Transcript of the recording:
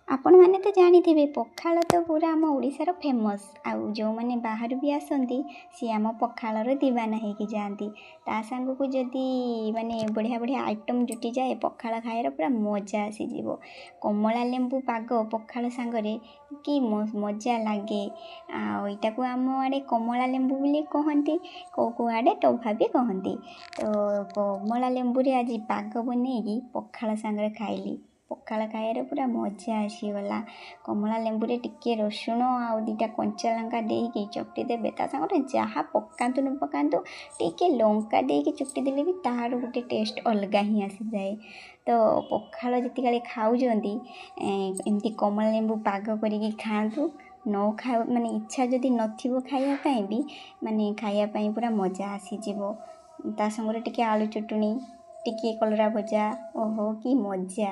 ଆପଣମାନେ ତ ଜାଣିଥିବେ, ପଖାଳ ତ ପୁରା ଆମ ଓଡ଼ିଶାର ଫେମସ୍। ଆଉ ଯେଉଁମାନେ ବାହାରୁ ବି ଆସନ୍ତି, ସିଏ ଆମ ପଖାଳର ଦିୱାନା ହେଇକି ଯାଆନ୍ତି। ତା ସାଙ୍ଗକୁ ଯଦି ମାନେ ବଢ଼ିଆ ବଢ଼ିଆ ଆଇଟମ୍ ଜୁଟିଯାଏ, ପଖାଳ ଖାଇବାର ପୁରା ମଜା ଆସିଯିବ। କମଳା ଲେମ୍ବୁ ପାଗ ପଖାଳ ସାଙ୍ଗରେ କି ମଜା ଲାଗେ! ଆଉ ଏଇଟାକୁ ଆମ ଆଡ଼େ କମଳା ଲେମ୍ବୁ ବୋଲି କହନ୍ତି, କେଉଁ କେଉଁ ଆଡ଼େ ଟଭା ବି କହନ୍ତି। ତ କମଳା ଲେମ୍ବୁରେ ଆଜି ପାଗ ବନେଇକି ପଖାଳ ସାଙ୍ଗରେ ଖାଇଲି। ପଖାଳ ଖାଇବାରେ ପୁରା ମଜା ଆସିଗଲା। କମଳା ଲେମ୍ବୁରେ ଟିକିଏ ରସୁଣ ଆଉ 2ଟା କଞ୍ଚା ଲଙ୍କା ଦେଇକି ଚକଟି ଦେବେ। ତା ସାଙ୍ଗରେ ଯାହା ପକାନ୍ତୁ ନ ପକାନ୍ତୁ, ଟିକିଏ ଲଙ୍କା ଦେଇକି ଚକଟି ଦେଲେ ବି ତାହାର ଗୋଟେ ଟେଷ୍ଟ ଅଲଗା ହିଁ ଆସିଯାଏ। ତ ପଖାଳ ଯେତିକାଳେ ଖାଉଛନ୍ତି, ଏମିତି କମଳା ଲେମ୍ବୁ ପାଗ କରିକି ଖାଆନ୍ତୁ। ନ ଖାଉ ମାନେ ଇଚ୍ଛା ଯଦି ନଥିବ ଖାଇବା ପାଇଁ ବି, ମାନେ ଖାଇବା ପାଇଁ ପୁରା ମଜା ଆସିଯିବ। ତା ସାଙ୍ଗରେ ଟିକିଏ ଆଳୁ ଚଟଣି, ଟିକିଏ କଲରା ଭଜା, ଓହୋ କି ମଜା!